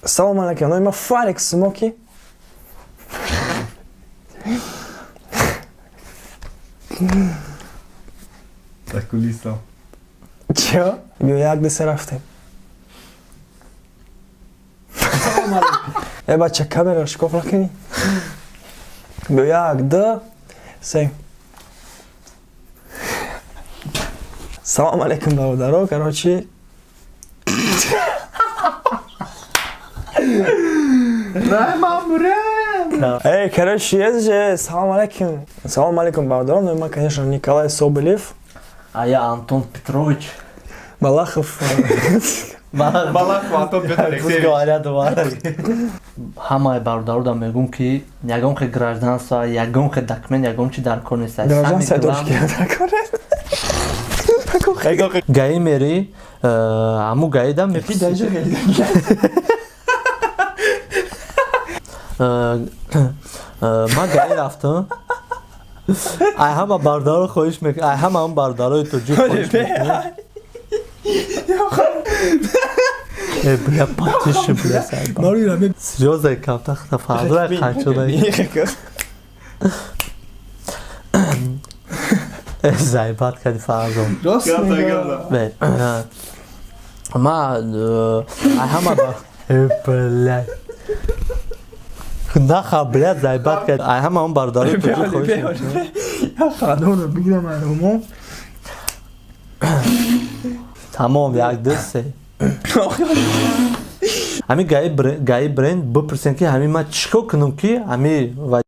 Салом алейкум, номи ман Фарик Смоки. Дар кулиса. Чё? Биё, як, ду, се, рафтем. Салом алейкум. Э, бача, камераро шикоф накунӣ. Биё, як, ду, се. Салом алейкум, бародаро, короче. Эй, короче, есть же, салом алейкум. Салом алейкум, бародаро, ну ман, конечно, Николай Соболев. А я Антон Петрович. Малахов. Малахов Антон Петр Алексеевич. Говорят, ҳамаи бародародам мегӯм, ки ягон хел гражданство, ягон хел документ, ягон чи дар кор нест. Гражданство дошки дар кор нест. ГАИ мери, ҳаму ГАИда мепурси. Ман ГАИ рафтам. Ай ҳама бародаро хоҳиш мекунам, ай ҳама он бародарои тоҷик хоҳиш мекунам. Э, бля, потише, бля, сайба. Серьёзно, камта хта фардра қанчода. Э, зайбат кади, Фарзон. Ма ай ҳама, э, бля. Наха, бля, зайбат кади. Ай ҳама он бародарои тоҷик хоҳиш мекунам. Я хадоро бигирам ай. Тамом, як, ду, се. Ҳамин ГАИ бренд бипурсем, ки ҳамин ман чӣ кор кунам, ки ҳами